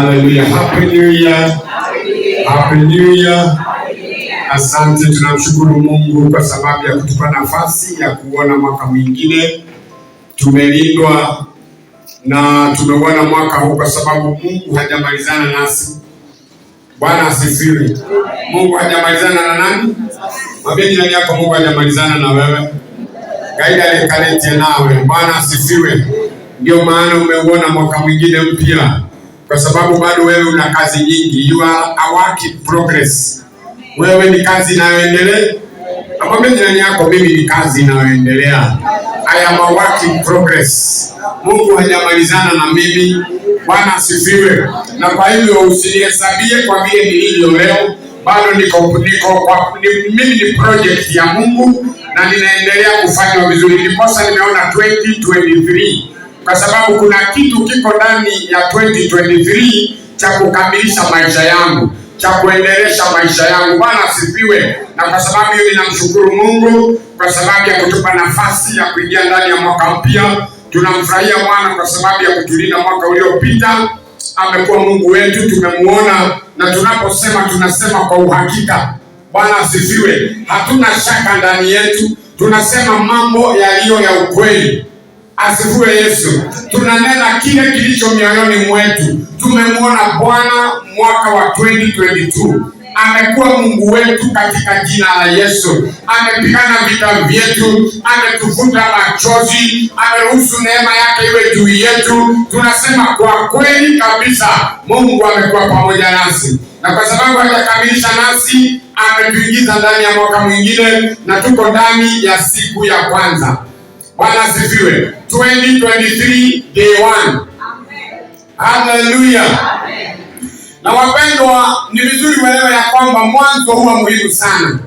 Hallelujah. Happy New Year. Happy New Year. Asante, tunamshukuru Mungu kwa sababu ya kutupa nafasi ya kuona mwaka mwingine. Tumelindwa na tumeuona mwaka huu kwa sababu Mungu hajamalizana nasi. Bwana asifiwe. Mungu hajamalizana na nani? Mwambie jirani yako, Mungu hajamalizana na wewe. Gaida alikalete nawe. Bwana asifiwe. Ndio maana umeuona mwaka mwingine mpya, kwa sababu bado wewe una kazi nyingi. You are a work in progress. Wewe ni kazi inayoendelea. Mwambie jirani yako, mimi ni kazi inayoendelea. I am a work in progress. Mungu hajamalizana na mimi. Bwana asifiwe. Na kwa hivyo usinihesabie kwa vile nilivyo leo, bado niko kwa, mimi ni project ya Mungu na ninaendelea kufanywa vizuri. Ndiposa nimeona 2023 kwa sababu kuna kitu kiko ndani ya 2023 cha kukamilisha maisha yangu, cha kuendelesha maisha yangu. Bwana asifiwe. Na kwa sababu hiyo ninamshukuru Mungu kwa sababu ya kutupa nafasi ya kuingia ndani ya mwaka mpya. Tunamfurahia Bwana kwa sababu ya kutulinda mwaka uliopita. Amekuwa Mungu wetu, tumemuona, na tunaposema tunasema kwa uhakika. Bwana asifiwe. Hatuna shaka ndani yetu, tunasema mambo yaliyo ya ukweli. Asifiwe Yesu. Tunanena kile kilicho mioyoni mwetu. Tumemwona Bwana mwaka wa 2022. Amekuwa Mungu wetu katika jina la Yesu. Amepigana vita vyetu, ametufuta machozi, ameruhusu neema yake iwe juu yetu. Tunasema kwa kweli kabisa, Mungu amekuwa pamoja nasi, na kwa sababu hajakamilisha nasi, ametuingiza ndani ya mwaka mwingine, na tuko ndani ya siku ya kwanza. Bwana asifiwe. 2023 day one. Haleluya. Na wapendwa, ni vizuri uelewe ya kwamba mwanzo huwa muhimu sana.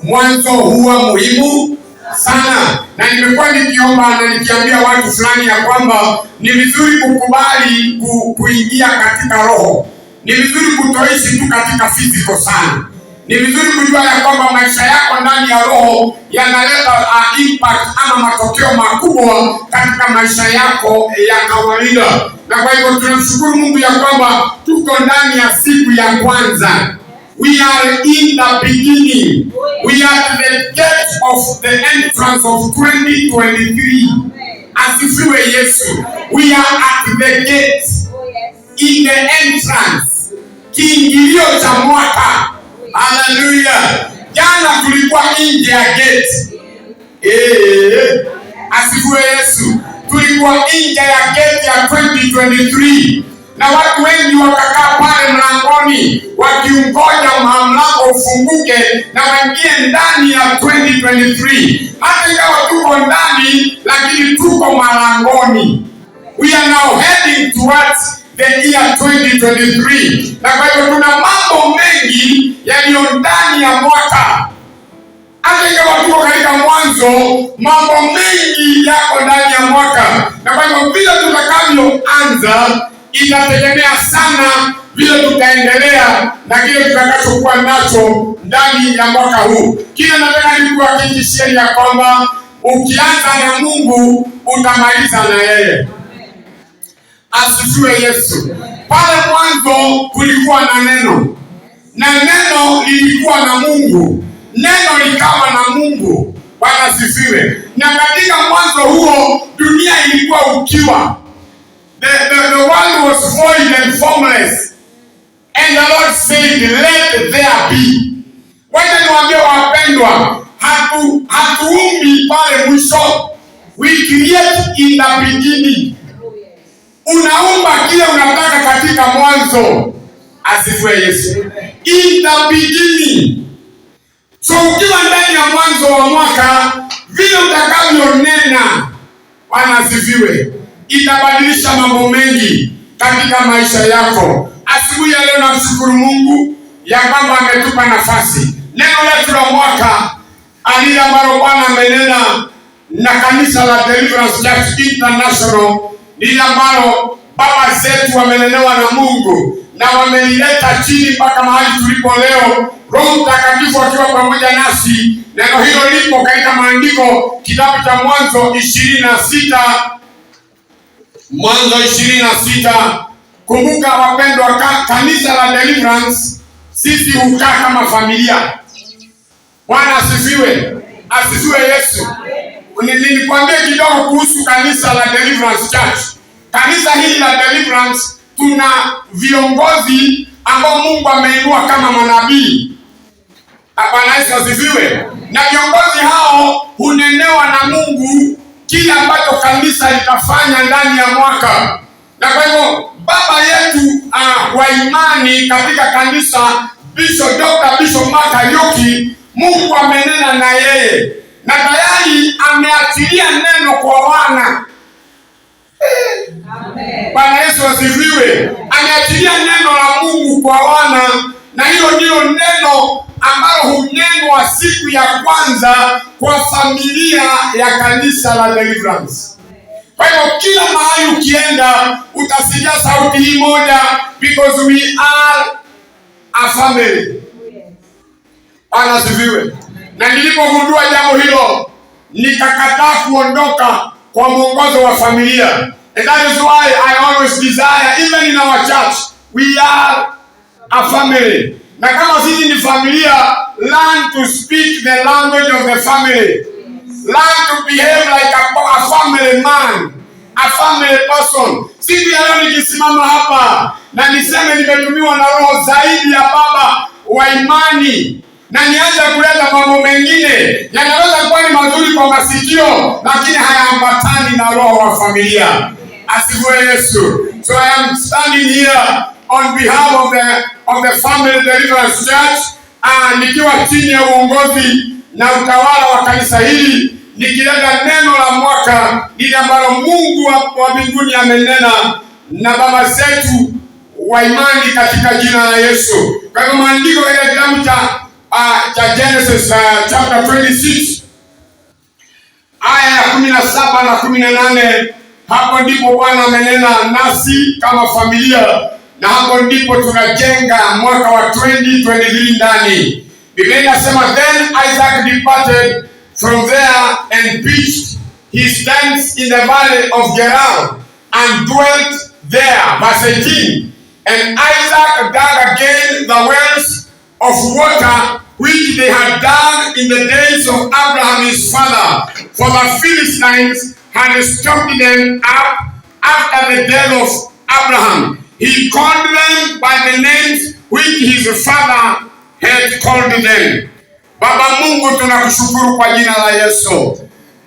Mwanzo huwa muhimu sana, na nimekuwa nikiomba na nikiambia watu fulani ya kwamba ni vizuri kukubali kuingia katika roho. Ni vizuri kutoishi tu katika physical sana. Ni vizuri kujua ya kwamba maisha yako ndani ya roho yanaleta impact ama matokeo makubwa katika maisha yako ya kawaida. Na kwa hivyo tunamshukuru Mungu ya kwamba tuko ndani ya siku ya kwanza. We are in the beginning. We are at the gate of the entrance of 2023. Asifiwe Yesu. We are at the gate, in the entrance, kiingilio cha mwaka. Haleluya! Jana tulikuwa nje ya gate. Asifiwe Yesu. Tulikuwa nje ya gate ya 2023 na watu wengi wakakaa pale mlangoni wakiungoja mlango ufunguke na waingie ndani ya 2023. Hata ingawa tuko ndani, lakini tuko malangoni. We are now heading towards the year 2023. Na kwa hivyo tuna mambo mengi yaliyo ndani ya mwaka. Hata ingawa tuko katika mwanzo, mambo mengi yako ndani ya mwaka. Na kwa hivyo vile tutakavyoanza itategemea sana vile tutaendelea na kile tutakachokuwa nacho ndani ya mwaka huu. Kile nataka nikuhakikishie ya kwamba ukianza na Mungu utamaliza na yeye. Asifiwe Yesu. Pale mwanzo kulikuwa na neno, na neno lilikuwa na Mungu, neno likawa na Mungu. Bwana asifiwe. Na katika mwanzo huo dunia ilikuwa ukiwa. The world was void and formless. And the Lord said, "Let there be." Wacha niwaambie wapendwa, hatuumbi pale mwisho. We create in the beginning. Unaumba kile unataka katika mwanzo. Asifiwe Yesu. In the beginning. So ukiwa ndani ya mwanzo wa mwaka, vile utakavyonena, Bwana asifiwe, itabadilisha mambo mengi katika maisha yako. Asubuhi ya leo namshukuru Mungu ya kwamba ametupa nafasi. Neno letu la mwaka alile ambalo Bwana amenena na kanisa la Deliverance Church International, lile ambalo baba zetu wamenenewa na Mungu na wamelileta chini mpaka mahali tulipo leo, Roho Mtakatifu akiwa pamoja nasi. Neno hilo lipo katika maandiko, kitabu cha Mwanzo 26, Mwanzo 26 Kumbuka wapendwa, kanisa la Deliverance sisi hukaa kama familia. Bwana asifiwe, asifiwe Yesu. Nilikwambia kidogo kuhusu kanisa la Deliverance Church. Kanisa hili la Deliverance tuna viongozi ambao Mungu ameinua kama manabii. Bwana Yesu asifiwe. Na viongozi hao hunenewa na Mungu kile ambacho kanisa litafanya ndani ya mwaka. Na kwa hivyo baba yetu wa imani katika kanisa, Bishop Dr. Bishop Mark Kariuki, Mungu amenena na yeye na tayari ameachilia neno kwa wana. Bwana Yesu asifiwe. Ameachilia neno la Mungu kwa wana, na hilo ndilo neno ambalo hunenwa siku ya kwanza kwa familia ya kanisa la Deliverance. Kwa hivyo kila mahali ukienda utasikia sauti hii moja, because we are a family. Bwana asifiwe. Na nilipogundua jambo hilo, nikakataa kuondoka kwa mwongozo wa familia. And that is why I always desire, even in our church, we are a family. Na kama sisi ni familia, learn to speak the language of the family. Learn to behave like a family man, a family person. Siku ya leo nikisimama hapa na niseme nimetumiwa na Roho zaidi ya baba wa imani na nianze kuleta mambo mengine yanaweza kuwa ni mazuri kwa masikio, lakini hayaambatani na roho wa familia. Asifiwe Yesu. So I am standing here on behalf of the Family Deliverance Church, nikiwa chini ya uongozi na utawala wa kanisa hili, nikileta neno la mwaka lile ambalo Mungu wa mbinguni amenena na baba zetu wa imani katika jina la Yesu. Kwa hivyo maandiko katika kitabu cha Genesis chapter 26 aya ya 17 na 18, hapo ndipo Bwana amenena nasi kama familia, na hapo ndipo tunajenga mwaka wa 2023 ndani. Biblia inasema, "Then Isaac departed from there and pitched his tents in the valley of Gerar and dwelt there." Verse 18. "And Isaac dug again the wells of water which they had dug in the days of Abraham his father, for the Philistines had stopped them up after the death of Abraham. He called them by the names which his father had called them." Baba Mungu, tunakushukuru kwa jina la Yesu.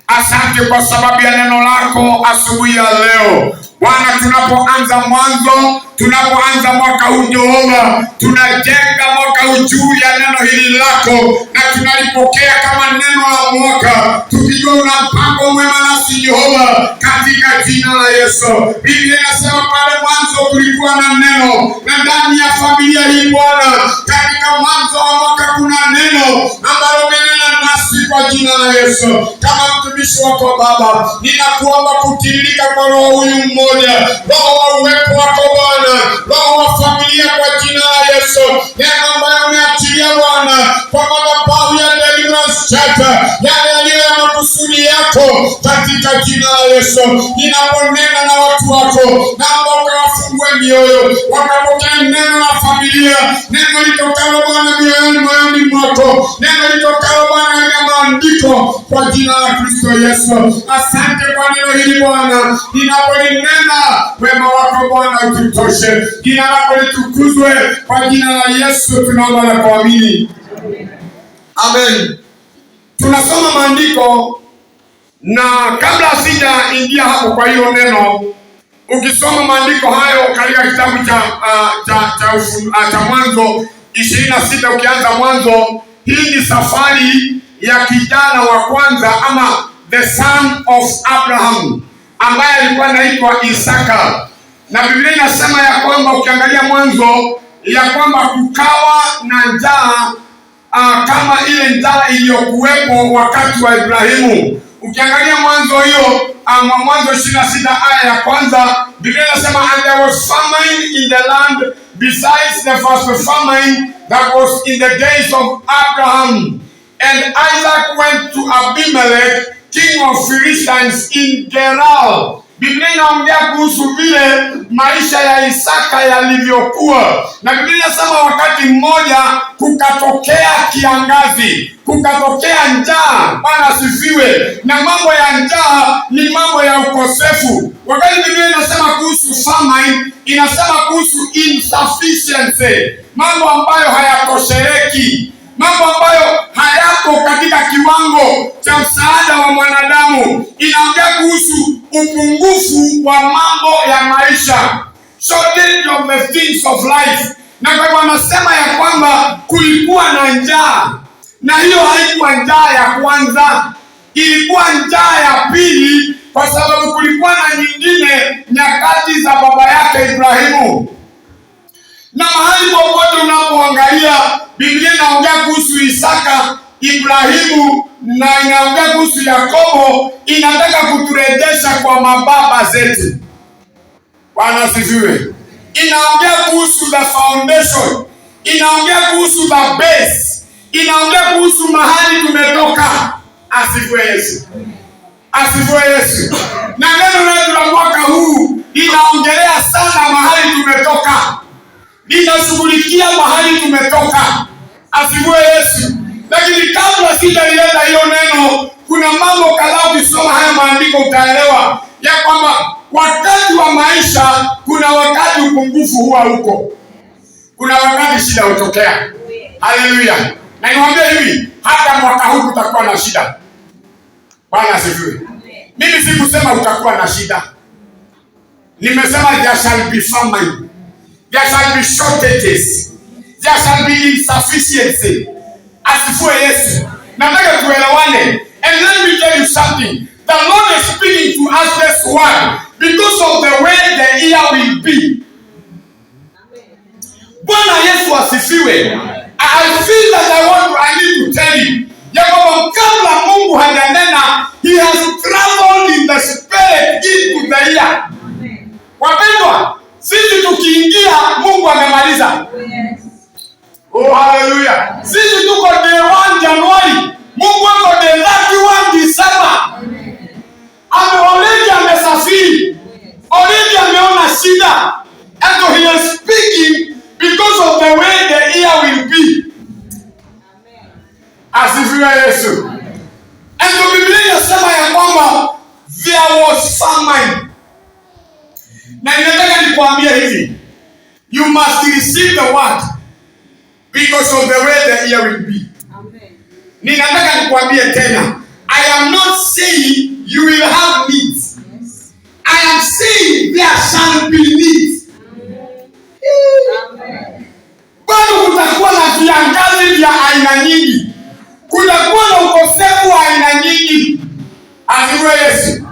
Asante kwa sababu ya neno lako asubuhi ya leo. Bwana, tunapoanza mwanzo, tunapoanza mwaka huu Jehova, tunajenga mwaka huu juu ya neno hili lako na tunalipokea kama neno la mwaka, tukijua una mpango mwema nasi Jehova, katika jina la Yesu. Biblia inasema pale mwanzo kulikuwa na neno, na ndani ya familia hii Bwana, katika mwanzo wa mwaka kuna neno ambalo umenena nasi kwa jina la Yesu. Kama mtumishi wako Baba, ninakuomba kutiririka kwa roho huyu mmoja, roho wa uwepo wako Bwana, roho wa familia kwa jina la Yesu, neno ambayo umeachilia Bwana kwa madhabahu ya Deliverance Church, yale yaliyo ya makusudi yako katika jina la Yesu. Ninaponena na watu wako, naomba ukawafungue mioyo, wakapokea neno la familia, neno litokalo Bwana mioyoni moyoni mwako, neno litokalo Bwana katika maandiko kwa jina la Kristo Yesu. Asante kwa neno hili Bwana, ninapolinena wema wako Bwana ututoshe, jina lako litukuzwe kwa jina la Yesu tunaomba na kuamini, amen. Tunasoma maandiko na kabla sijaingia hapo kwa hilo neno, ukisoma maandiko hayo katika kitabu cha Mwanzo 26, ukianza Mwanzo, hii ni safari ya kijana wa kwanza ama the son of Abraham ambaye alikuwa anaitwa Isaka, na Biblia inasema ya kwamba ukiangalia Mwanzo ya kwamba kukawa na njaa kama ile njaa iliyokuwepo wakati wa Ibrahimu. Ukiangalia Mwanzo hiyo Mwanzo 26 aya ya kwanza, Biblia inasema, "And there was famine in the land besides the first famine that was in the days of Abraham. And Isaac went to Abimelech, king of Philistines, in Gerar." Biblia inaongea kuhusu vile maisha ya Isaka yalivyokuwa, na Biblia inasema wakati mmoja kukatokea kiangazi, kukatokea njaa. Bwana asifiwe. Na mambo ya njaa ni mambo ya ukosefu. Wakati Biblia inasema kuhusu famine, inasema kuhusu insufficiency, mambo ambayo hayatosheleki, mambo ambayo hayako katika kiwango cha msaada wa mwanadamu. Inaongea kuhusu upungufu wa mambo ya maisha, shortage of the things of life. Na kwa hivyo anasema ya kwamba kulikuwa na njaa, na hiyo haikuwa njaa ya kwanza, ilikuwa njaa ya pili, kwa sababu kulikuwa na nyingine nyakati za baba yake Ibrahimu. Na mahali popote unapoangalia Biblia inaongea kuhusu Isaka, Ibrahimu na inaongea kuhusu Yakobo, inataka kuturejesha kwa mababa zetu. Bwana asifiwe. Inaongea kuhusu the foundation, inaongea kuhusu the base, inaongea kuhusu mahali tumetoka. Asifiwe Yesu, asifiwe Yesu. Na neno letu la mwaka huu linaongelea sana mahali tumetoka, linashughulikia mahali tumetoka. Asifiwe Yesu. Lakini kabla sijalileta hiyo neno, kuna mambo kadhaa ukisoma haya maandiko utaelewa ya kwamba wakati wa maisha kuna wakati upungufu huwa huko, kuna wakati shida hutokea. Haleluya! Na niwaambie hivi, hata mwaka huu kutakuwa na shida. Bwana asifiwe. Mimi sikusema utakuwa na shida, nimesema there shall be famine, there shall be shortages, there shall be insufficiency. Asifiwe Yesu. Nataka tuelewane. And let me tell you something. The Lord is speaking to us this word because of the way the year will be. Bwana Yesu asifiwe. I feel that I need to tell you ya kwamba kabla Mungu hajanena, he has traveled in the spirit into the year. Wapendwa, sisi tukiingia Mungu amemaliza. Oh, haleluya. Sisi tuko day 1 January, Mungu ako day 31 December. Ame already amesafiri. Already ameona shida. And so he is speaking because of the way the year will be. Asifiwe Yesu. And so Biblia inasema ya kwamba there was famine. Na ninataka nikuambie hivi, you must receive the word because of the way the year will be. Ninataka nikuambie tena, I am not saying you will have needs. I am saying there shall be needs. Bado kutakuwa na viangazi vya aina nyingi, kutakuwa na ukosefu wa aina nyingi. Asifiwe Yesu.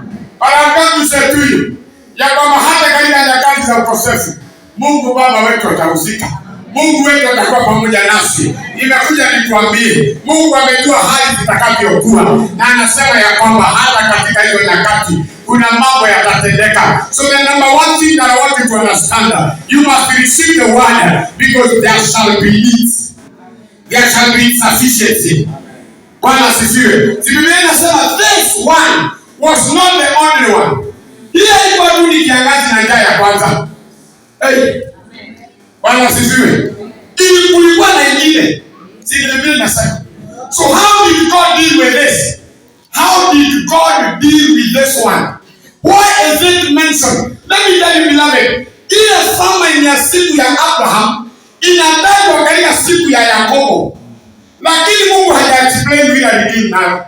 Baraka zetu ya kwamba hata katika nyakati za ukosefu Mungu Baba wetu atahusika. Mungu wetu atakuwa pamoja nasi. Nimekuja nikuambie, Mungu amejua hali zitakavyokuwa, na anasema ya kwamba hata katika hiyo nyakati kuna mambo yatatendeka. So the number one thing that I want you to understand, you must receive the word because there shall be needs. There shall be insufficiency. Bwana asifiwe. Si Biblia inasema this one was not the only one. Hii haikuwa tu ni kiangazi na njaa ya kwanza. Hey. Bwana asifiwe. Ili kulikuwa na ingine. Si Biblia inasema. So how did God deal with this? How did God deal with this one? Why is it mentioned? Let me tell you, beloved, ile famine ya siku ya Abraham inatajwa katika siku ya Yakobo, lakini Mungu haja explain vile alideal nayo.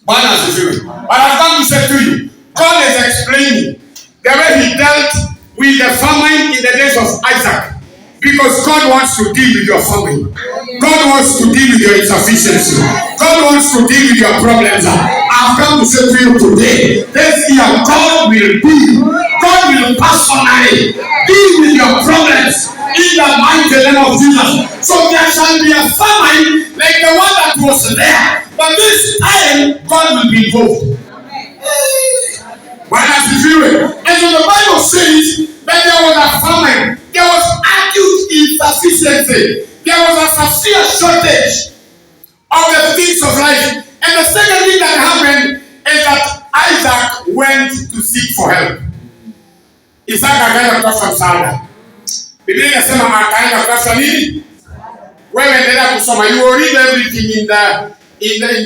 Bwana asifiwe. But I've come to say to you, God is explaining the way he dealt with the famine in the days of Isaac. Because God wants to deal with your famine. God wants to deal with your insufficiency. God wants to deal with your problems. I've come to say to you today, this year God will deal. God will personally deal with your problems in the mighty name of Jesus. So there shall be a famine like the one that was there. But this time, God will be involved. Bwana asifiwe. And so the Bible says that there was a famine, there was acute insufficiency, there was a severe shortage of the things of life. And the second thing that happened is that Isaac went to seek for help. Isaka akaenda kutafuta msaada. Biblia inasema akaenda kutafuta nini? Wewe endelea kusoma. You will read everything in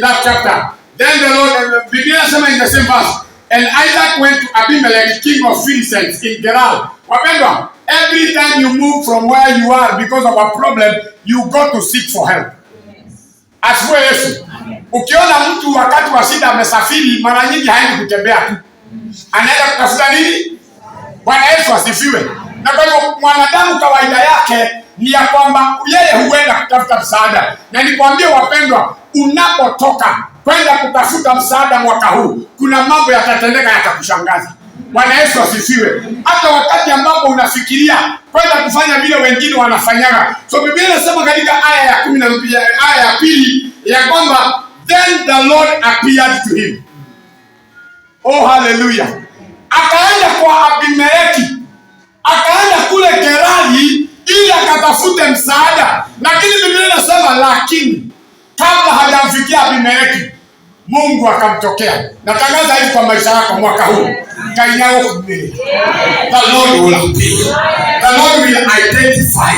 that chapter. Then the Lord, Biblia inasema in the same verse, and Isaac went to Abimelech, king of Philistines, in Gerar. Wapendwa, every time you move from where you are because of a problem, you go to seek for help. Asifiwe Yesu. Ukiona mtu wakati wa shida amesafiri, mara nyingi haendi kutembea tu, anaenda kutafuta nini? Bwana Yesu asifiwe. Na kwa hivyo mwanadamu kawaida yake ni ya kwamba yeye huenda kutafuta msaada, na nikwambie wapendwa, unapotoka kwenda kutafuta msaada mwaka huu, kuna mambo yatatendeka yatakushangaza. Bwana Yesu asifiwe. Hata wakati ambapo unafikiria kwenda kufanya vile wengine wanafanyaga. So Biblia inasema katika aya ya 12, aya ya 2 ya kwamba then the Lord appeared to him. Oh, hallelujah. Akaenda kwa Abimeleki, akaenda kule Gerari ili akatafute msaada, lakini Biblia inasema lakini kabla hajamfikia Abimeleki, Mungu akamtokea. Natangaza hivi kwa maisha yako mwaka huu, the Lord will appear. The Lord will identify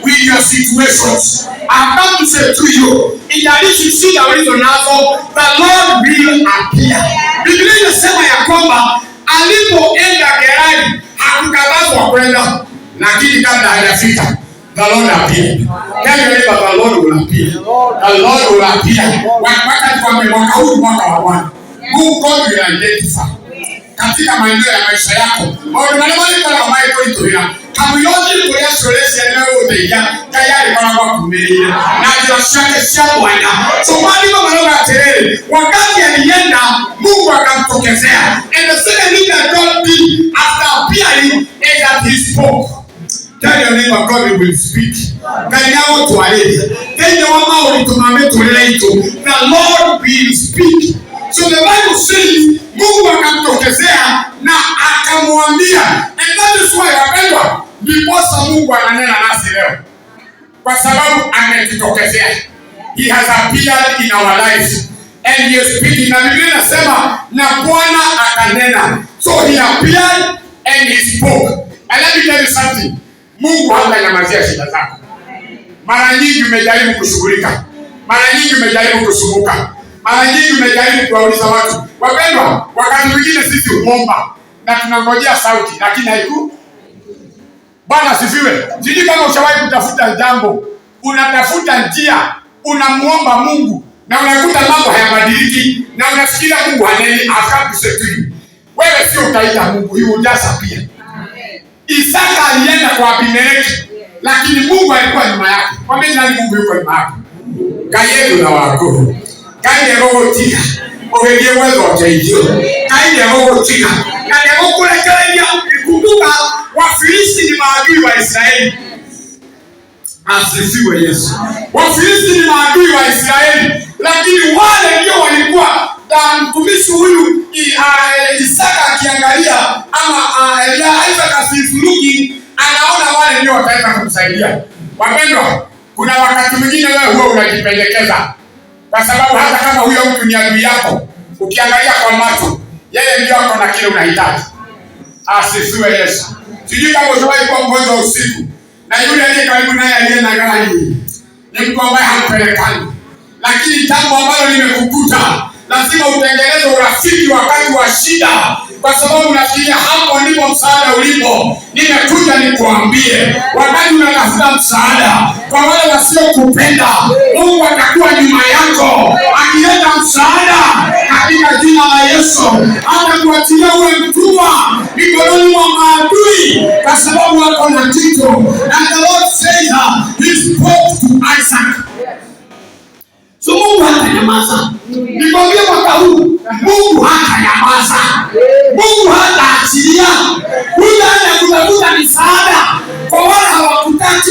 with your situations. I've come to say to you, ijalishi shida ulizo nazo, the Lord will appear. Biblia inasema ya kwamba alipoenda Gerari hakukatazwa kwenda, lakini kabla hajafika the Lord appeared. Tell your neighbor, the Lord will appear. The Lord will appear. Wakati kwa mwaka huu, mwaka wa Bwana. Who God will identify katika maeneo ya maisha yako, maũndũ marĩa marĩkoragwo magĩkũritũhĩra, kamũira ũthiĩ kũrĩa ciũrĩcia nĩmegũgũteithia, Ngai arĩkoragwo akumĩrĩire na njĩra ciake cia mwanya. So maandiko marauga atĩrĩrĩ, wakati alienda Mungu akamtokezea, and the second thing that God did after appearing is that he spoke. Tell your neighbor, God will speak. Ngai nĩagũtwarĩria thĩinĩ wa maũritũ ma mĩtũrĩre itũ. The Lord will speak. So the Bible says Mungu akamtokezea na akamwambia, and that is why, wapendwa, ndiposa Mungu ananena nasi leo, kwa sababu ametutokezea. He has appeared in our lives and he is speaking. Na Biblia inasema na Bwana akanena. So he appeared and he spoke. And let me tell you something. Mungu hatanyamazia shida zako. Mara nyingi umejaribu kushughulika, mara nyingi umejaribu kusumbuka, mara nyingi umejaribu kuwauliza watu. Wapendwa, wakati mwingine sisi huomba na tunangojea sauti, lakini haiku. Bwana asifiwe. Sijui kama ushawahi kutafuta jambo, unatafuta njia, unamuomba Mungu na unakuta mambo hayabadiliki na unafikiria Mungu haneni. I've come to say to you, wewe sio utaita Mungu, he will just appear. Isaka alienda kwa Abimeleki, lakini Mungu alikuwa nyuma yake. Mwambie nani Mungu yuko nyuma yako? Ngai e thutha waku. Ngai ndegũgũtiga ũgĩthiĩ gwetha ũteithio. Ngai ndegũgũtiga na ndegũkũrekereria. Kumbuka, Wafilisti ni maadui wa Israeli. Asifiwe Yesu. Wafilisti ni maadui wa Israeli, lakini wale ndio walikuwa na mtumishi huyu Isaka akiangalia ama Isaac is looking, anaona wale ndio wataweza kumsaidia. Wapendwa, kuna wakati mwingine wewe huwa unajipendekeza, kwa sababu hata kama huyo mtu ni adui yako, ukiangalia kwa macho, yeye ndio ako na kile unahitaji. Asifiwe Yesu. Sijui kama ushawahi kuwa mgonjwa usiku na yule aliye karibu naye aliye na gari ni mtu ambaye hampelekani, lakini jambo ambalo limekukuta lazima utengeneze urafiki wakati wa shida, kwa sababu unafikiria hapo ndipo msaada ulipo. Nimekuja nikuambie, wakati unatafuta msaada kwa wale wasiokupenda, Mungu atakuwa nyuma yako akileta msaada katika jina la Yesu. Hatakuachilia uwe mtumwa mikononi mwa maadui, kwa sababu wako na kitu. And the Lord says he spoke to Isaac. So Mungu hatanyamaza. Nikwambie mwaka huu Mungu hatanyamaza. Mungu hataachilia. Hutaenda kutafuta misaada kwa wale hawakutaki.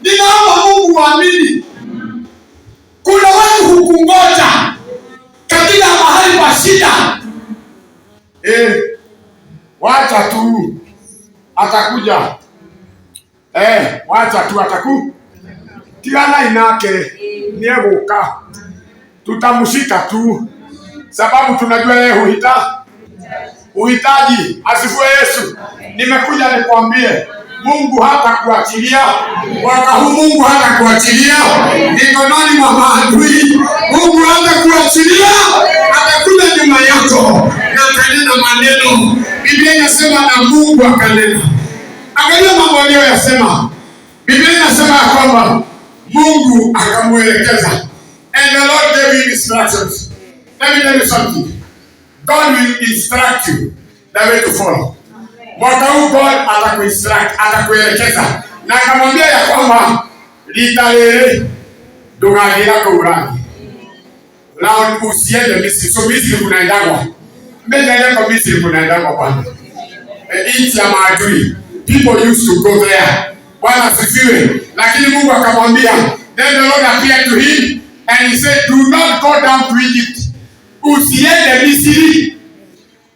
Ninaomba Mungu uamini. Kuna watu hukungoja katika mahali pa shida. Wacha tu atakuja. Wacha tu ataku. Tigana inake niegũka, tutamshika tu. Sababu tunajua yeye uhitaji. Asifiwe Yesu. Nimekuja nikwambie Mungu hatakuachilia mwaka huu. Mungu hatakuachilia mikononi mwa maadui. Mungu hatakuachilia, atakuja nyuma yako na atanena maneno. Biblia inasema na Mungu akanena. Angalia mambo aliyoyasema. Biblia inasema ya kwamba Mungu akamwelekeza, and the Lord gave him instructions. Let me tell you something. God will instruct you the way to follow. Mwaka huu God atakuinstruct, atakuelekeza na akamwambia ya kwamba rita rĩrĩ ndũgathiĩ kũu rangĩ na usiende Misri. So Misri kunaendagwa mbele yako, Misri kunaendagwa bwana, nchi ya maadui. People used to go there. Bwana asifiwe. Lakini Mungu akamwambia, then the Lord appeared to him and he said, do not go down to Egypt. Usiende Misri,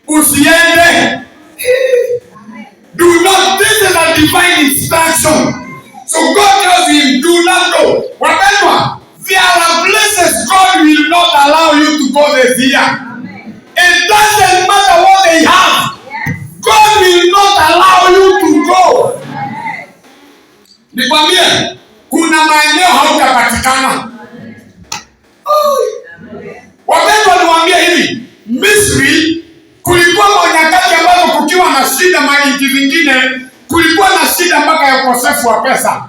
usiende. Do not, this is a divine instruction. So God tells him, do not go. Wapendwa, there are places God will not allow you to go this year. It doesn't matter what they have. God will not allow you to go. Nikwambie, kuna maeneo hautapatikana. Wapendwa, niwaambie hivi, Misri kulikuwa nyakati ambazo kukiwa na shida, manchi zingine kulikuwa na shida mpaka ya ukosefu wa pesa.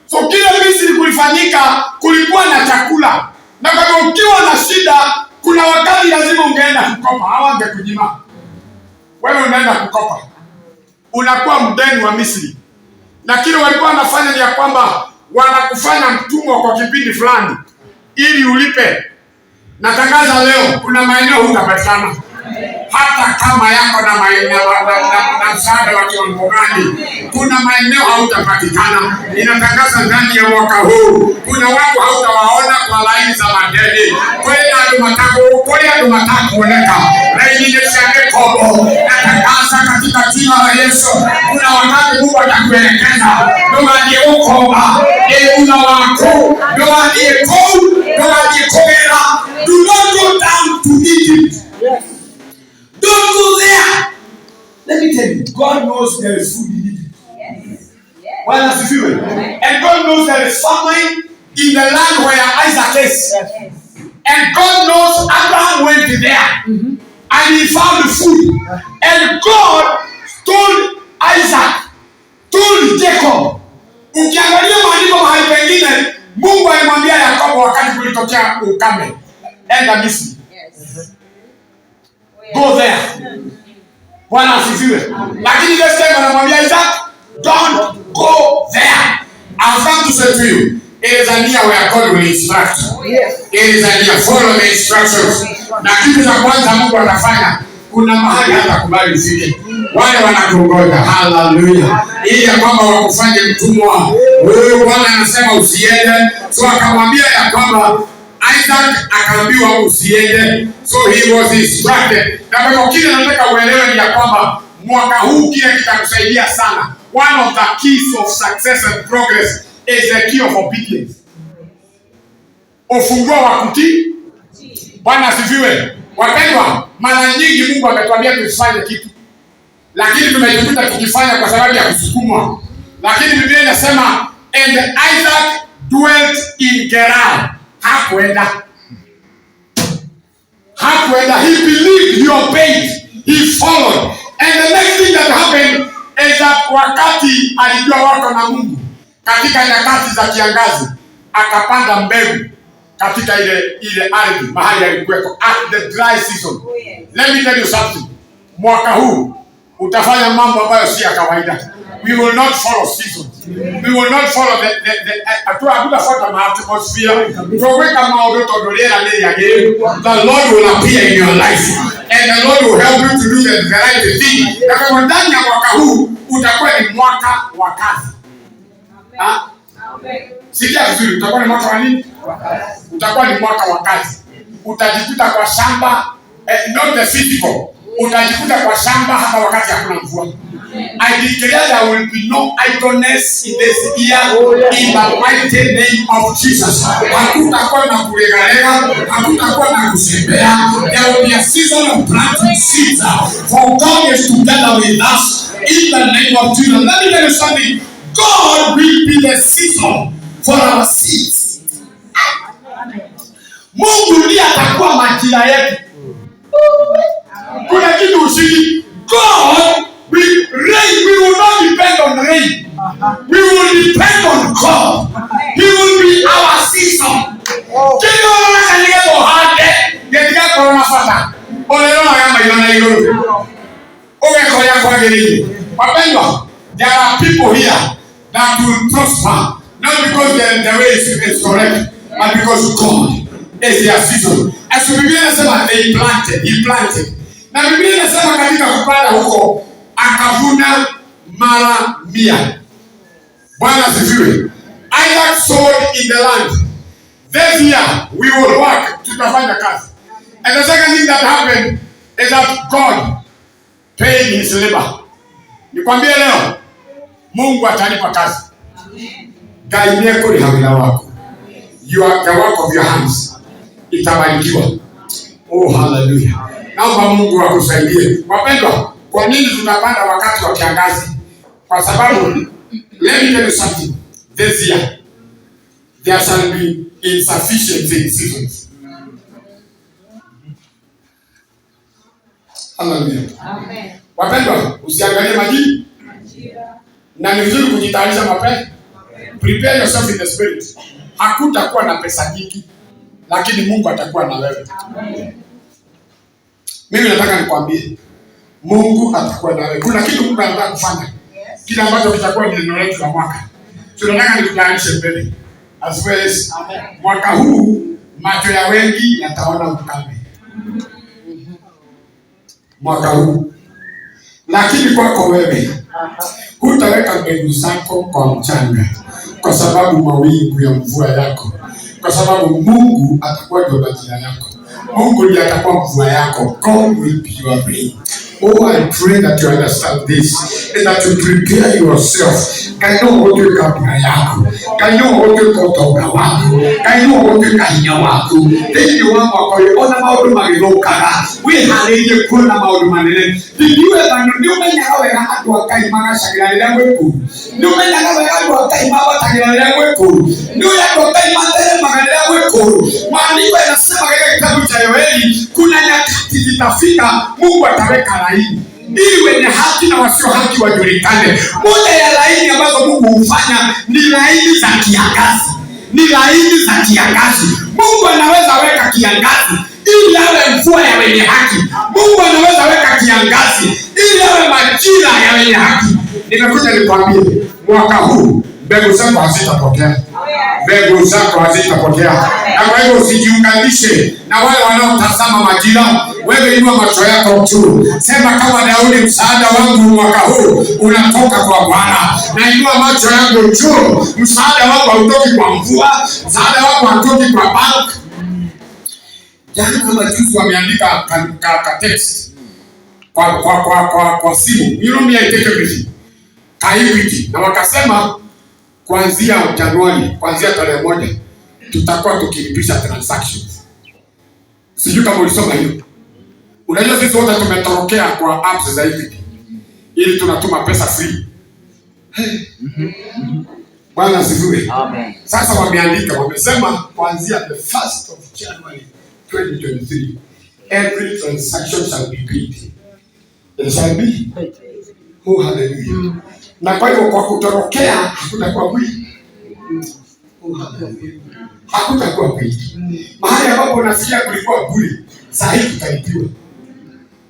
So kile Misri kulifanyika, kulikuwa na chakula, na kwa hivyo ukiwa na shida, kuna wakati lazima ungeenda kukopa, hawangekunyima wewe. Unaenda kukopa, unakuwa mdeni wa Misri, na kile walikuwa wanafanya ni ya kwamba wanakufanya mtumwa kwa kipindi fulani ili ulipe. Natangaza leo, kuna maeneo hutapatikana hata kama yako na msaada wa kiwango gani, kuna maeneo hautapatikana. Inatangaza ndani ya mwaka huu, kuna watu hautawaona kwa laini za madeni kwena andu matako kuri andu matakuoneka laini cia mikobo. Natangaza katika jina la Yesu, kuna wakati Mungu atakuelekeza ndugathie gukomba ni una waku ndugathie kuu ndugathie kugera. Do not go down to Egypt. Don't go there. Let me tell you, God knows there is food in Egypt. Bwana asifiwe. And God knows there is famine in the land where Isaac is. And God knows Abraham went there and he found food. And God told Isaac, told Jacob. Ukiangalia maandiko mahali pengine, Mungu alimwambia Yakobo wakati kulitokea ukame, enda Misri. Go there. Bwana asifiwe. Lakini this time anamwambia Isaac, don't go there. I've come to say to you, it is a year where God will instruct you. It is a year, follow the instructions. Na kitu cha kwanza Mungu atafanya, kuna mahali hatakubali ufike. Wale wanakungoja, haleluya, ili ya kwamba wakufanye mtumwa. Wewe Bwana anasema usiende, so akamwambia ya kwamba Isaac akaambiwa usiende, so he was instructed. Na kwa hivyo kile nataka uelewe ni ya kwamba mwaka huu kile kitakusaidia sana. One of the keys of success and progress is the key of obedience. Ufunguo wa kutii. Bwana asifiwe. Wapendwa, mara nyingi Mungu ametuambia tusifanye kitu, lakini tumejikuta tukifanya kwa sababu ya kusukumwa. Lakini Biblia inasema and Isaac dwelt in Gerar. Hakuenda, hakuenda. He believed, he obeyed, he followed. And the next thing that happened is that wakati alijua wako na Mungu katika nyakati za kiangazi, akapanda mbegu katika ile ardhi mahali alikuweko at the dry season. Let me tell you something. Mwaka huu utafanya mambo ambayo si ya kawaida. We will not follow seasons. We will not follow the hatutafuata ma atmosphere. Tuweka maũndũ tondũ rĩera nĩ rĩagĩrĩru. The Lord will appear in your life and the Lord will help you to do the right thing. Na kwa hivyo ndani ya mwaka huu utakuwa ni mwaka wa kazi. Ah? Sikia vizuri, utakuwa ni mwaka wa nini? Utakuwa ni mwaka wa kazi. Utajikuta kwa shamba, not the physical. Utajikuta kwa shamba hata wakati hakuna mvua. I declare there will be no idleness in this year in the mighty name of Jesus. Hakutakuwa na kulegalega, hakutakuwa na kuzembea. There will be a season of planting seeds. For God is together with us in the name of Jesus. Let me tell you something. God will be the season for our seeds. Mungu ndiye atakuwa majira yetu. Kuna kitu ushiki. God will rain. We will not depend on rain. We will depend on God. He will be our season. Kĩrĩa ũroraga nĩgetha ũhande gĩtigakorwo na bata, ũrĩroraga maitho na igũrũ ũgeka ũrĩa kwagĩrĩire. Wapendwa, there are people here that will prosper not because the way is correct, but because God is their season. As Biblia inasema they planted, he planted. Na Biblia inasema katika kupanda huko akavuna mara 100. Bwana asifiwe. Isaac sowed in the land. This year we will work, tutafanya kazi. And the second thing that happened is that God paid his labor. Nikwambie leo Mungu atalipa kazi. Ngai nĩekũrĩha wĩra waku. You are the work of your hands itabarikiwa. Oh, hallelujah. Naomba Mungu akusaidie. Wapendwa, kwa nini tunapanda wakati wa kiangazi? Kwa sababu let me tell you something. This year there shall be insufficiency in seasons. Hallelujah. Amen. Wapendwa, usiangalie maji na ni vizuri kujitayarisha mapema. Prepare yourself in the spirit. Hakutakuwa na pesa nyingi, lakini Mungu atakuwa na wewe. Mimi nataka nikwambie, Mungu atakuwa na wewe. Kuna kitu Mungu anataka kufanya, kile ambacho kitakuwa ni neno letu la mwaka. Tunataka nikutayarishe mbele. As well as mwaka huu macho ya wengi yataona ukame mwaka huu, lakini kwako wewe hutaweka mbegu zako kwa mchanga, kwa sababu mawingu ya mvua yako, kwa sababu Mungu atakuwa ndio majira yako. Mungu ndiye atakuwa mvua yako. God will be your rain. Oh, I pray that you understand this and that you prepare yourself. Ngai no ũgũtuĩka mbura yaku, Ngai no ũgũtuĩka ũtonga waku, Ngai no ũgũtuĩka hinya waku thĩinĩ wa mwaka ũyũ. Ona maũndũ magĩthũkaga, wĩharĩirie kuona maũndũ manene. Did you ever know? Nĩ ũmenyaga wega andũ a Ngai magacagĩra rĩrĩa gwĩ kũũru? Nĩ ũmenyaga wega andũ a Ngai mambatagĩra rĩrĩa gwĩ kũũru? Nĩ ũrĩa andũ a Ngai matheremaga rĩrĩa gwĩ kũũru? Maandiko yanasema katika kitabu cha Yoeli, kuna nyakati zitafika Mungu ataweka laini ili wenye haki na wasio haki wajulikane. Moja ya laini ambazo Mungu hufanya ni laini za kiangazi, ni laini za kiangazi. Mungu anaweza weka kiangazi ili awe mvua ya wenye haki. Mungu anaweza weka kiangazi ili awe majira ya wenye haki. Nimekuja nikwambie, mwaka huu mbegu zako hazitapotea, mbegu zako hazitapotea. Na kwa hivyo usijiunganishe na wale wanaotazama majira. Wewe inua macho yako juu, sema kama Daudi, msaada wangu mwaka huu unatoka kwa Bwana. Na inua macho yangu juu, msaada wangu hautoki kwa mvua, msaada wangu hautoki kwa bank. Jana kama juzi wameandika ka text kwa simu. You know me, I take everything. Ka Equity. Na wakasema kuanzia Januari, kuanzia tarehe 1 tutakuwa tukilipisha transactions. Sijui kama ulisoma hiyo. Unajua sisi wote tumetorokea kwa apps za Equity ili tunatuma pesa free. Hey. Bwana asifiwe. Amen. Sasa wameandika, wamesema kuanzia the 1st of January 2023 every transaction shall be paid. It shall be. Oh, hallelujah. Na kwa hivyo kwa kutorokea hakutakuwa mwingi. Oh, hallelujah. Hakutakuwa mwingi. Mahali ambapo unasikia kulikuwa bure, saa hii tutalipiwa.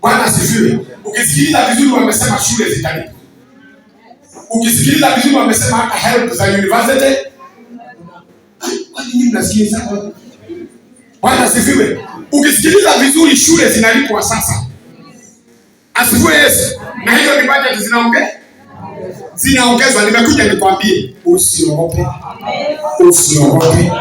Bwana asifiwe. Ukisikiliza vizuri wamesema shule zitalipwa. Ukisikiliza vizuri wamesema hata help za university. Kwa nini mnasikiliza? Bwana asifiwe. Ukisikiliza vizuri shule zinalipwa sasa. Asifiwe Yesu. Na hizo ni budget zinaongezwa. Nimekuja nikwambie usiogope. Usiogope.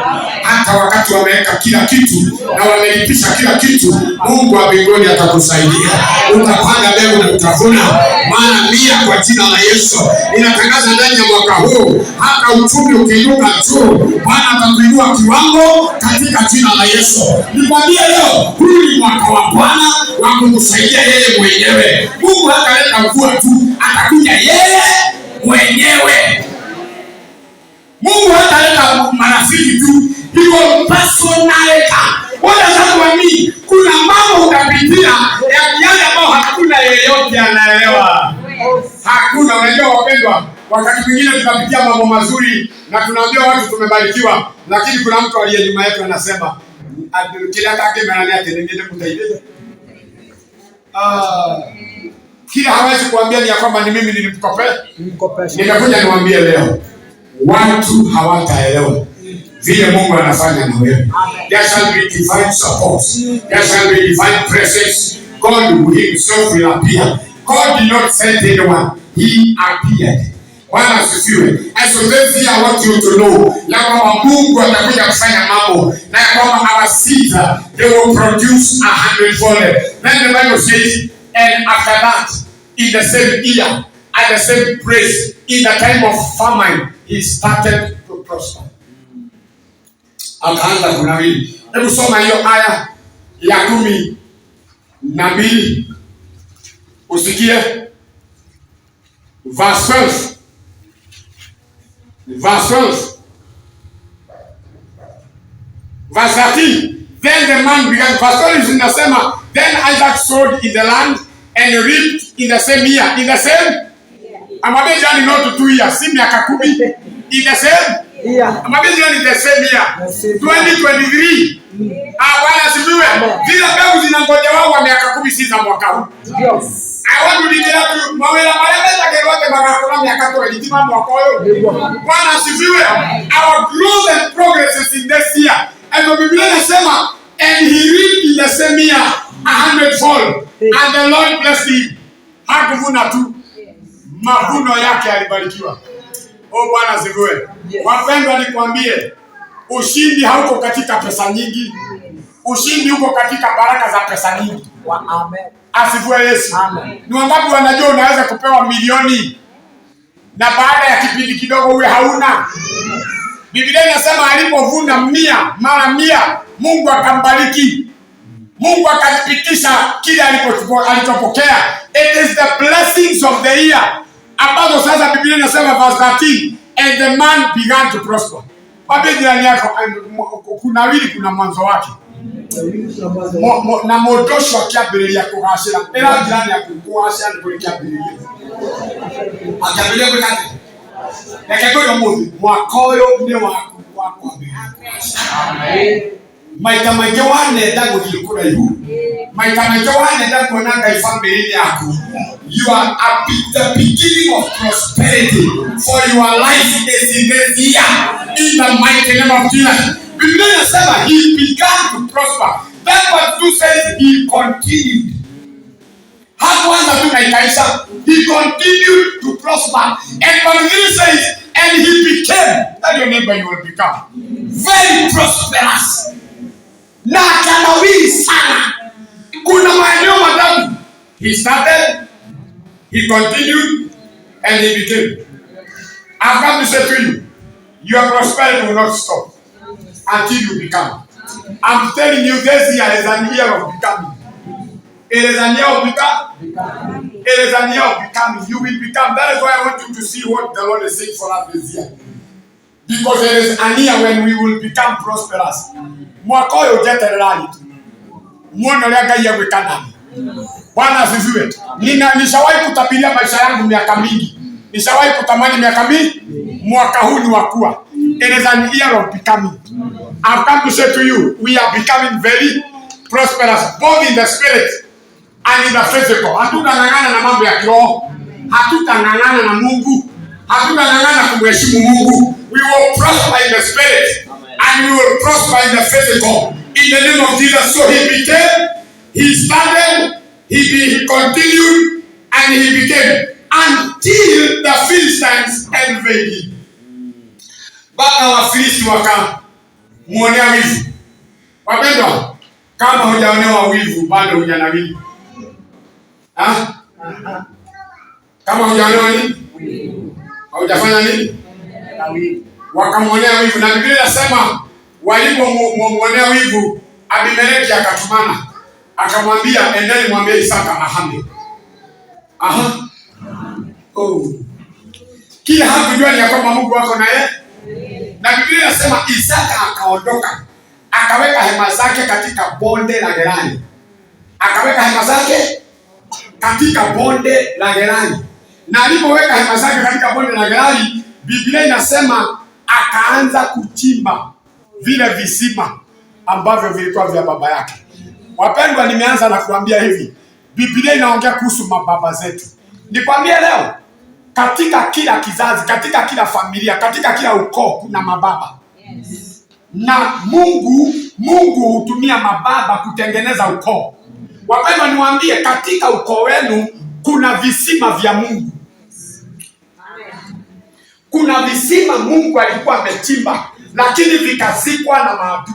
Hata wakati wameweka kila kitu na wamelipisha kila kitu, Mungu wa mbinguni atakusaidia. Utapanda mbegu na utavuna mara 100 kwa jina la Yesu. Ninatangaza ndani ya mwaka huu, hata uchumi ukiinuka juu, Bwana atakuinua kiwango katika jina la Yesu. Nikwambie leo, huu ni mwaka wa Bwana wa kukusaidia yeye mwenyewe. Mungu hataleta mvua tu, atakuja yeye mwenyewe. Mungu hataleta marafiki tu, he will personally come. What does that mean? Kuna mambo utapitia yale ambayo hakuna yeyote anaelewa. Hakuna. Unajua wapendwa, wakati mwingine tunapitia mambo mazuri na tunaambia watu tumebarikiwa, lakini kuna mtu aliye nyuma yetu anasema kila kake atenengene mtaidea. Ah, kila hawezi kuambia ni ya kwamba ni mimi nilimkopea. Nimekuja niwaambie leo, watu hawataelewa vile Mungu anafanya na wewe. There shall be divine support. There shall be divine presence. God himself will appear. God did not send anyone. He appeared. Bwana asifiwe. And so this year I want you to know ya kwamba Mungu atakuja kufanya mambo na ya kwamba our seeds, they will produce a hundredfold. Then the Bible says, and after that, in the same year, at the same place, in the time of famine, he started to prosper. Akaanza kunawiri. Hebu soma hiyo aya ya 12 usikie. Verse 12. Verse 12. Verse 13. Then the man began. Verse 12 inasema, then Isaac sowed in the land and reaped in the same year. In the same? Amwambie jirani not 2 years, si miaka 10. In the same? Yeah. Amwambie jirani the same year. The same 2023. Ah, Bwana asifiwe. Zile mbegu zinangojewa wa miaka 10 si za mwaka huu. Yes. I want to declare to you, mawĩra marĩa metagĩrwo atĩ magakũra mĩaka 20 ma mwaka ũyũ. Bwana asifiwe. Our growth and progress is in this year. And the Biblia inasema, and he reaped in the same year a hundredfold. And the Lord blessed him. Hakuvuna tu, mavuno yake yalibarikiwa. Oh, Bwana asifiwe. Yes. Wapendwa, nikwambie, ushindi hauko katika pesa nyingi. Ushindi uko katika baraka za pesa nyingi. Amen. Asifiwe Yesu. Amen. Ni wangapi wanajua unaweza kupewa milioni na baada ya kipindi kidogo uwe hauna? Biblia inasema alipovuna 100 mara 100, Mungu akambariki. Mungu akathibitisha kile alichopokea. It is the blessings of the year ambazo sasa Biblia inasema verse 13, and the man began to prosper. Mwambie jirani yako kunawiri kuna mwanzo wake. Na mũndũ ũcio akĩambĩrĩria kũgacĩra. Ĩra jirani yaku kũgacĩra nĩ kũrĩ kĩambĩrĩria. Akĩambĩrĩria gwĩka atĩa? Reke ngwĩre ũmũthĩ, mwaka ũyũ nĩ waku wa kwambĩrĩria kũgacĩra. Maita maingĩ wanenda gũthiĩ kũraihu, maita maingĩ wanenda kuona Ngai famĩlĩ yaku, you are at the beginning of prosperity for your life is in this year, in the mighty name of Jesus. Biblia inasema he began to prosper. Then verse 2 says he continued. Hakuanza tu na ikaisha. He continued to prosper. And verse 3 says, and he became, tell your neighbor you will become very prosperous. Na akanawiri sana. Kuna maeneo matatu. He started, he continued, and he became. I've come to say to you, your prosperity will not stop until you become. I'm telling you, this year is an year of becoming. It is an year of becoming. It is an year of becoming. You will become. That is why I want you to see what the Lord is saying for us this year. Because there is an year when we will become prosperous. Mwaka ũyũ njetererai tu. Muone ũrĩa Ngai egwĩka nami. Bwana asifiwe. Nishawahi kutabiria maisha yangu miaka mingi. Nishawahi kutamani miaka mingi. Mwaka huu ni wa kuwa. It is an year of becoming. I've come to say to you, we are becoming very prosperous, both in the spirit and in the physical. Hatutang'ang'ana na mambo ya kiroho. Hatutang'ang'ana na Mungu. Hatutang'ang'ana kumheshimu Mungu. We will prosper in the spirit and we will prosper in the physical. In the name of Jesus. So he became, he started, he continued, and he became until the Philistines envied him. Mpaka Wafilisti Muonea wivu. Wapendwa, kama hujaonewa wivu bado hujanawiri. Ah? Kama hujaonewa nini? Haujafanya nini? Wakamwonea wivu, na Biblia inasema walipomwonea wivu, Abimeleki akatumana akamwambia, endeni mwambie Isaka ahame. Aha. Oh. Kila hakujua ni ya kwamba Mungu wako na yeye. Na Biblia inasema Isaka akaondoka akaweka hema zake katika bonde la Gerari, akaweka hema zake katika bonde la Gerari. Na alipoweka hema zake katika bonde la Gerari, Biblia inasema akaanza kuchimba vile visima ambavyo vilikuwa vya baba yake. Wapendwa, nimeanza na kuambia hivi, Biblia inaongea kuhusu mababa zetu. Nikwambie leo, katika kila kizazi, katika kila familia, katika kila ukoo kuna mababa. Na Mungu hutumia mababa kutengeneza ukoo. Wapendwa, niwaambie, katika ukoo wenu kuna visima vya Mungu. Kuna visima Mungu alikuwa amechimba, lakini vikazikwa na maadui.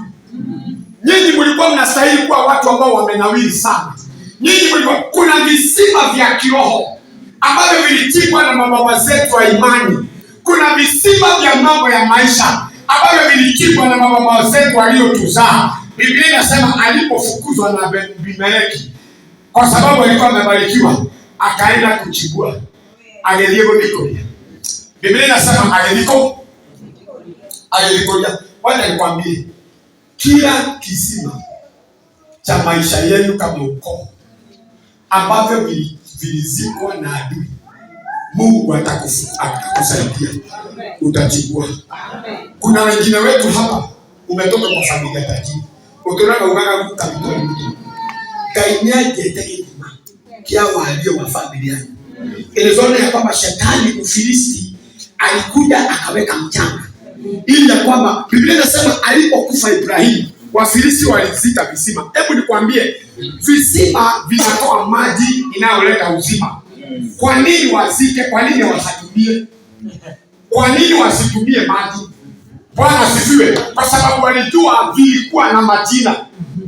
Nyinyi mlikuwa mnastahili kuwa watu ambao wamenawiri sana. Nyinyi mlikuwa, kuna visima vya kiroho ambavyo vilichimbwa na mababa zetu wa imani. Kuna visima vya mambo ya maisha ambavyo vilichimbwa na mababa zetu waliotuzaa. Biblia inasema alipofukuzwa na Abimeleki kwa sababu alikuwa amebarikiwa, akaenda kuchibua ageliego nikoria. Biblia inasema ageliko agelikoria. Wacha nikwambie, kila kisima cha maisha yenu kama ukoo ambavyo vilizikwa na adui, Mungu atakusaidia, utachibua. Kuna wengine wetu hapa umetoka kwa familia tajiri, utonaga ugaga guka mito Ngai nĩanjete gĩthima kĩa wario wa familia yangu. Ilizoona ya kwamba shetani Mfilisti alikuja akaweka mchanga ili ya kwamba Biblia inasema alipokufa Ibrahimu Wafilisti walizika visima. Hebu nikwambie, visima vinatoa maji inayoleta uzima. Kwa nini wazike? Kwa nini wasitumie? Kwa nini wasitumie maji? Bwana asifiwe. Kwa sababu walijua vilikuwa na majina.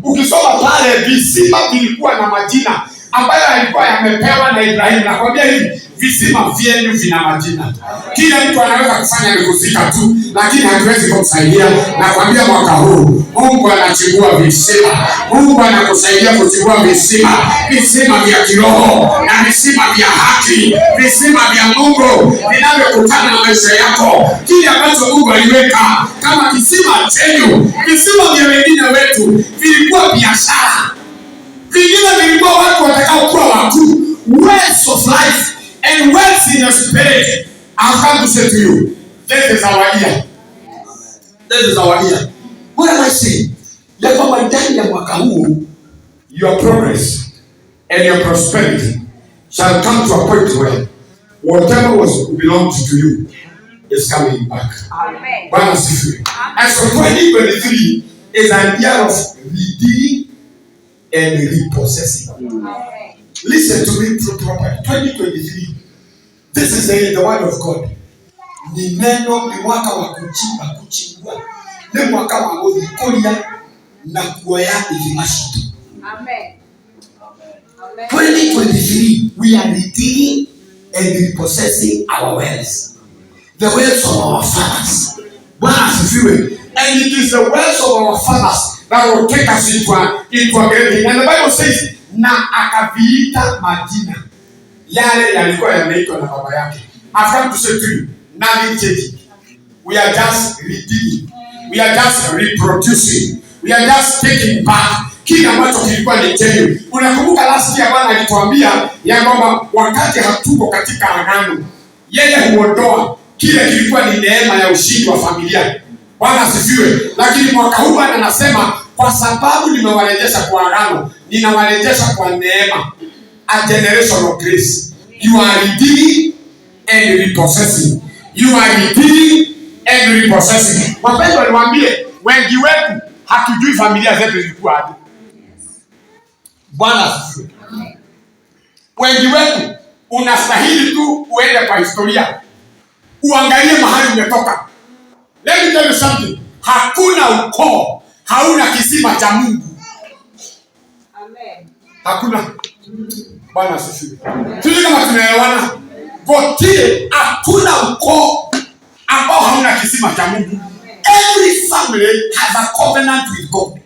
Ukisoma pale, visima vilikuwa na majina ambayo yalikuwa yamepewa na Ibrahimu. Nakwambia hivi, visima vyenu vina majina. Kila mtu anaweza kufanya ni kuzika tu, lakini hatuwezi kumsaidia. Nakwambia mwaka huu Mungu anachibua visima. Mungu anakusaidia kuchibua visima, visima vya kiroho na visima vya haki, visima vya Mungu vinavyokutana na maisha yako, kile ambacho Mungu aliweka kama kisima chenyu. Visima vya wengine wetu vilikuwa biashara, vingine vilikuwa watu watakaokuwa wakuu, words of life and words in the spirit. I've come to say to you, this is our year. This is our year. What am I saying? Ya kwamba ndani ya mwaka huu your progress and your prosperity shall come to a point where whatever was belonged to you is coming back. Amen. Bwana asifiwe. And so 2023 is an year of redeeming and repossessing. Amen. Listen to me properly. 2023, this is the word of God. Ni neno, ni mwaka wa kuchimba, kuchimbua. Ni mwaka wa gũthikũria na kuoya ithima citũ. Amen. Amen. 2023, we are redeeming and repossessing our wells. The wells of our fathers. Bwana asifiwe. And it is the wells of our fathers that will take us into a great thing. And the Bible says, na akaviita majina yale yalikuwa yameitwa na baba yake. I've come to say to you, nothing changing. We are just redeeming. We are just reproducing. We are just taking back kile ambacho kilikuwa ni chenu. Unakumbuka last year Bwana alituambia ya kwamba wakati hatuko katika agano, yeye huondoa kile kilikuwa ni neema ya ushindi wa familia. Bwana asifiwe. Lakini mwaka huu Bwana anasema kwa sababu nimewarejesha kwa agano, ninawarejesha kwa neema. A generation of grace. You are redeeming and repossessing. You are redeeming and repossessing. Wapendwa, niwaambie, wengi wetu hatujui familia zetu zilikuwa aje. Bwana asifiwe. Wengi wetu unastahili tu uende kwa historia, uangalie mahali umetoka. Let me tell you something. Hakuna ukoo hauna kisima cha Mungu. Amen. Hakuna. Bwana asifiwe. Sisi kama tunaelewana, gotie hakuna ukoo ambao hauna kisima cha Mungu. Every family has a covenant with God.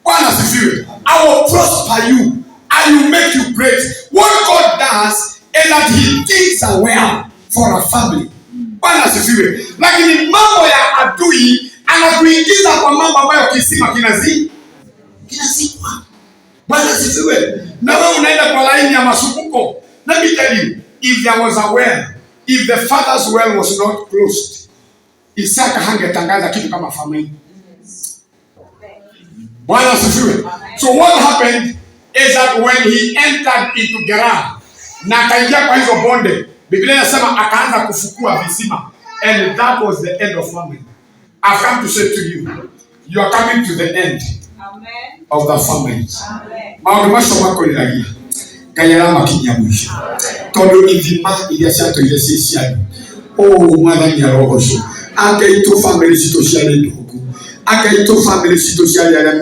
Bwana asifiwe. I will prosper you. I will make you great. What God does is that he digs a well for a family. Bwana asifiwe. Lakini mambo ya adui anakuingiza kwa mambo ambayo kisima kinazikwa. Bwana asifiwe. Na wewe unaenda kwa laini ya masumbuko. Let me tell you, if there was a well, if the father's well was not closed, Isaka hangetangaza kitu kama famine. Bwana asifiwe. So what happened is that when he entered into Gerar na akaingia kwa hizo bonde, Biblia inasema akaanza kufukua visima and that was the end of famine. I've come to say to you, you are coming to the end Amen. of the famines. Amen. Maũndũ macio makwĩrĩragia Ngai aramakinyia mũico tondũ ithima iria ciatũire ciĩ cianyu ũũ mwathani arogocwo. Angaitũ bamĩrĩ citũ ciarĩ ndũngũ, angaitũ bamĩrĩ citũ ciarĩ arĩa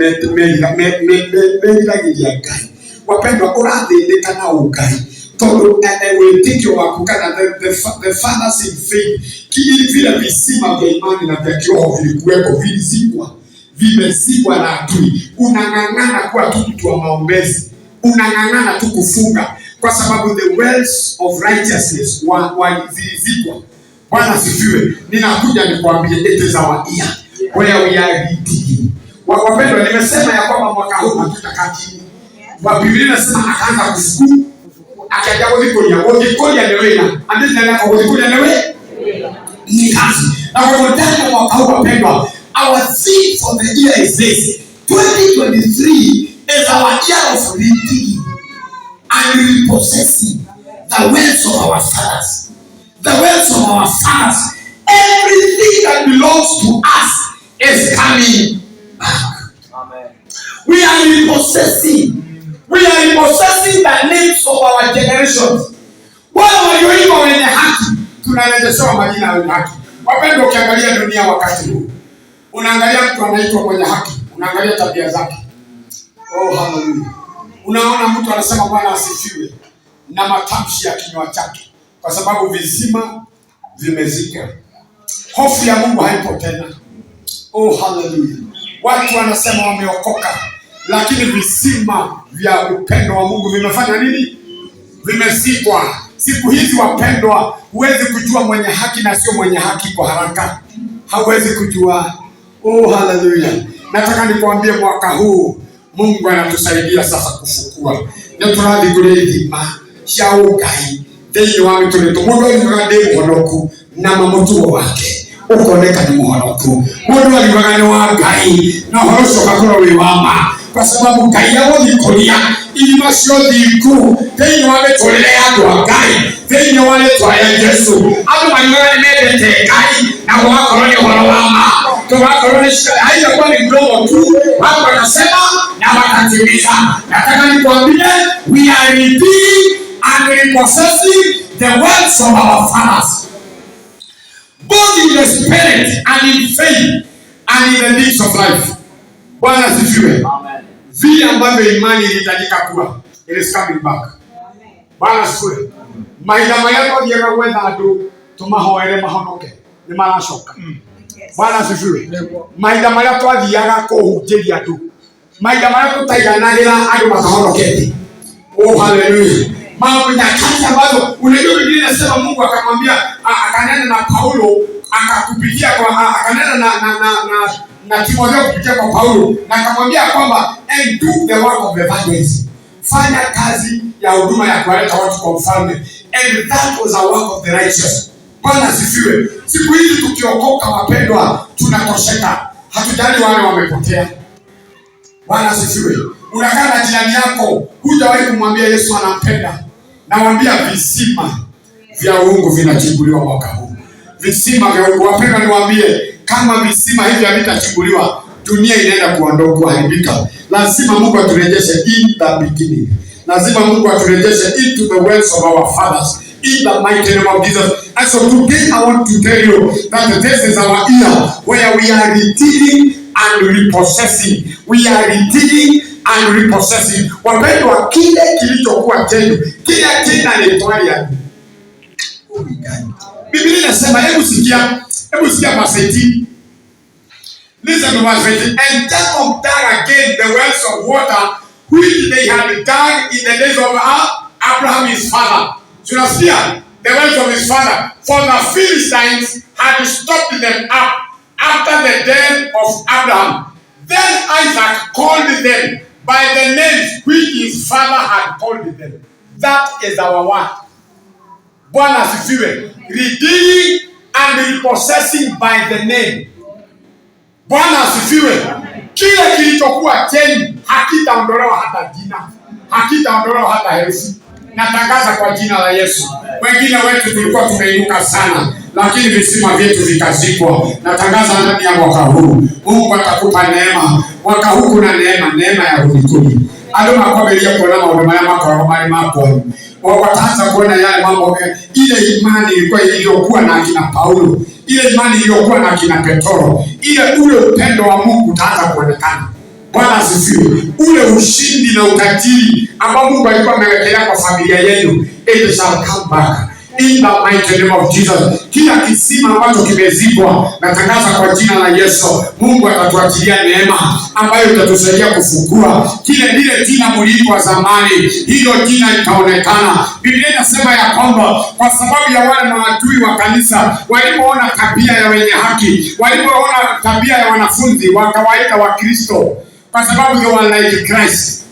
meriragĩria Ngai. Wapendwa, ũrathĩnĩka na ũngai tondũ wĩtĩkio waku kana the fathers in faith, vile visima vya imani na vya kiroho vilikuweko, vilizikwa, vimezikwa na adui. Unang'ang'ana kuwa tu mtu wa maombezi, unang'ang'ana tu kufunga, kwa sababu the wells of righteousness wa zilizikwa. Bwana sifiwe. Ninakuja nikwambie, it is our year where we are digging. Wapendwa, nimesema ya kwamba mwaka huu hatutakaa chini. Wa Biblia inasema akaanza kufukua, akaja gũthikũria. Gũthikũria nĩ wĩra. Andũ yako gũthikũria nĩ wĩra, ni kazi. Na kwa hivyo ndani ya mwaka huu, wapendwa, our theme for the year is this: 2023 is our year of redigging and repossessing the wealth of our fathers, the wealth of our fathers. Everything that belongs to us is coming back. Amen. We are repossessing. We are repossessing the names of our generations. Wale walioitwa wenye haki, tunarejeshewa majina ya wenye haki. Wapendwa, ukiangalia dunia wakati huu, unaangalia mtu anaitwa mwenye haki, unaangalia tabia zake. Oh, haleluya! Unaona mtu anasema Bwana asifiwe na matamshi ya kinywa chake, kwa sababu visima vimezika. Hofu ya Mungu haipo tena. Oh, haleluya! Watu wanasema wameokoka, lakini visima vya upendo wa Mungu vimefanya nini? Vimezikwa. Siku hizi wapendwa, huwezi kujua mwenye haki na sio mwenye haki kwa haraka, hauwezi kujua. Oh, haleluya! Nataka nikwambie mwaka huu Mungu anatusaidia sasa kufukua nĩ tũrathingũria ithima cia ũngai thĩinĩ wa mĩtũrĩre mũndũ ariugaga ndĩ mũhonoku na mũtugo wake ũkoneka nĩ mũhonoku. Mũndũ ariugaga nĩ wa Ngai na ũhoro ũcio ũgakorwo wĩ wa ma, kwa sababu Ngai agũthikũria irima cia ũthingu thĩinĩ wa mĩtũrĩre ya andũ a Ngai thĩinĩ wa rĩtwa rĩa Jesu. Andũ mariugaga nĩ mendete Ngai na gũgakorwo nĩ ũhoro wa ma, tugakorwo nĩ haitakuwa ni mdomo tu, watu wanasema na watatimiza. Nataka nikwambie, we are redeemed and repossessing the wealth of our fathers, both in the spirit and in faith and in the needs of life. Bwana asifiwe. Amen. Vile ambavyo imani ilihitajika kuwa, it is coming back. Amen. Bwana asifiwe. Mahinda marĩa twathiaga gwetha andũ tũmahoere mahonoke nĩ maracoka. Yes. Bwana asifiwe. Mahinda marĩa twathiaga kũhunjĩria andũ, mahinda marĩa tũtaiganagĩra andũ makahonokete. Oh, haleluya! Mambo nyakati ambazo unajua Biblia inasema Mungu akamwambia, akanena na Paulo akakupitia kwa akanena na Timotheo kupitia kwa Paulo na akamwambia kwamba and do the work of evangelism, fanya kazi ya huduma ya kuwaleta watu kwa mfalme, and that was a work of the righteous. Bwana asifiwe. Siku hizi tukiokoka, wapendwa, tunatosheka, hatujali wale wamepotea. Bwana asifiwe. Unakaa na jirani yako, hujawahi kumwambia Yesu anampenda. Nawaambia visima vya uungu vinachimbuliwa mwaka huu, visima vya uungu. Wapendwa, niwaambie kama visima hivi havitachimbuliwa, dunia inaenda kuondoka, kuharibika. Lazima Mungu aturejeshe in the beginning. Lazima Mungu aturejeshe into the wells of our fathers. In the mighty name of Jesus. And so today I want to tell you that this is our year where we are redeeming and repossessing. We are redeeming and repossessing. Wapendwa, kile kilichokuwa chenu, kile kina litwalia. Biblia inasema, hebu sikia verse 18. Listen to verse 18. And Jacob dug again the wells of water which they had dug in the days of Abraham his father. Tunasikia the wells of his father. For the Philistines had stopped them up after the death of Abraham. Then Isaac called them by the names which his father had called them. That is our word. Bwana asifiwe. Redeeming and repossessing by the name. Bwana asifiwe. Kile kilichokuwa chenu hakitaondolewa hata jina, hakitaondolewa hata herufi. Natangaza kwa jina la Yesu. Wengine wetu tulikuwa tumeinuka sana, lakini visima vyetu vikazikwa. Natangaza ndani ya mwaka huu, Mungu atakupa neema. Mwaka huu kuna neema, neema ya rudi. Andũ makwambĩrĩria kuona maũndũ marĩa makoragwo marĩ ma kwanyu, wataanza kuona yale mambo, ile imani ilikuwa iliyokuwa na akina Paulo, ile imani iliyokuwa na akina Petro, ile ule upendo wa Mungu utaanza kuonekana. Bwana asifiwe. Ule ushindi na utajiri ambao Mungu alikuwa amewekelea kwa familia yenu, it shall come back in the mighty name of Jesus. Kila kisima ambacho kimezibwa, natangaza kwa jina la Yesu, Mungu atatuachilia neema ambayo itatusaidia kufukua kile lile jina mliitwa zamani, hilo jina litaonekana. Biblia inasema ya kwamba kwa sababu ya wale maadui wa kanisa walipoona tabia ya wenye haki, walipoona tabia ya wanafunzi, wakawaita Wakristo kwa sababu they were like Christ.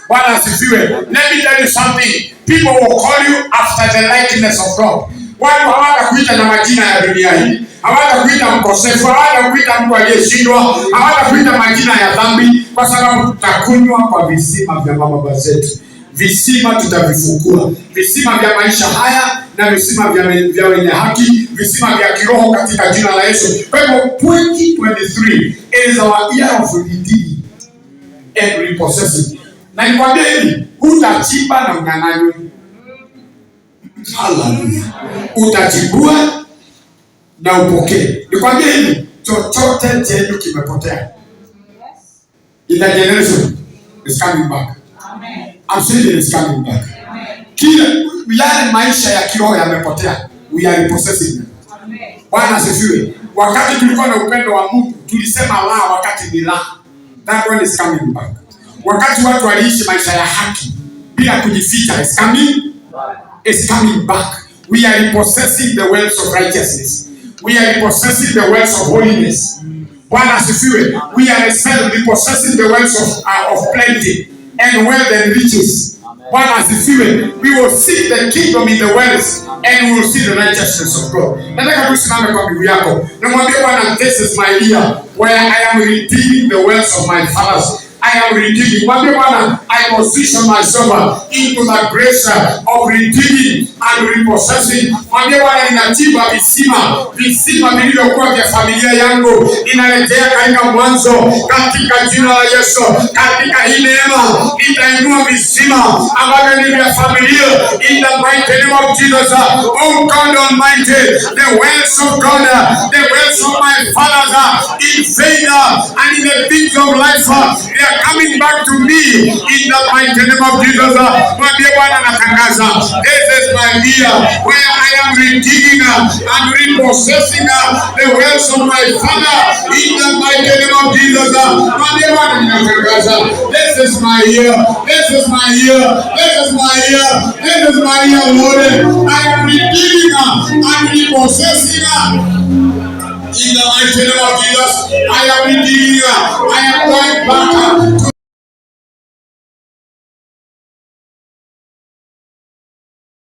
Bwana asifiwe. Let me tell you something. People will call you after the likeness of God. Watu hawatakuita na majina ya dunia hii, hawatakuita mkosefu, hawatakuita mtu aliyeshindwa, hawatakuita majina ya dhambi, kwa sababu tutakunywa kwa visima vya mababa zetu. Visima tutavifukua, visima vya maisha haya na visima vya wenye haki, visima vya kiroho katika jina la Yesu. Kwa hivyo 2023 is our year of redeeming and repossessing. Na nikwambie hivi, hutachimba na unyang'anywe. Haleluya. Utachimbua na upokee. Nikwambie hivi, chochote chenyu kimepotea. In the generation is coming back. Amen. I'm saying it is coming back. Amen. Kile yale maisha ya kiroho yamepotea, we are repossessing them. Amen. Bwana asifiwe. Wakati tulikuwa na upendo wa Mungu, tulisema la wakati ni la. That one is coming back. Wakati watu waliishi maisha ya haki bila kujificha, is coming back. We are repossessing the wealth of righteousness. We are repossessing the wealth of holiness. Bwana asifiwe. We are repossessing the wealth of plenty and wealth and riches. Bwana asifiwe. We will see the kingdom in the wealth and we will see the righteousness of God. Nataka tusimame kwa miguu yako. Namwambia Bwana, this is my year where I am redeeming the wealth of my fathers. I am redeeming. Mwambie Bwana, I position myself into the grace of redeeming and repossessing. Mwambie Bwana, ninachimba visima, visima vilivyokuwa vya familia yangu, ninarejea katika mwanzo, katika jina la Yesu. Katika hii neema nitainua visima ambavyo ni vya familia, in the mighty name of Jesus. Oh God Almighty, the wells of God, the wells of my fathers, in faith and in the things of life, they are coming back to me in the mighty name of Jesus. Mwambie Bwana, natangaza, this is my year where I am redeeming and repossessing the wealth of my father in the mighty name of Jesus. Mwambie Bwana, ninatangaza, this is my year, this is my year, this is my year, this is my year, Lord. I am redeeming and repossessing in the mighty name of Jesus. I am redeeming. I am going back to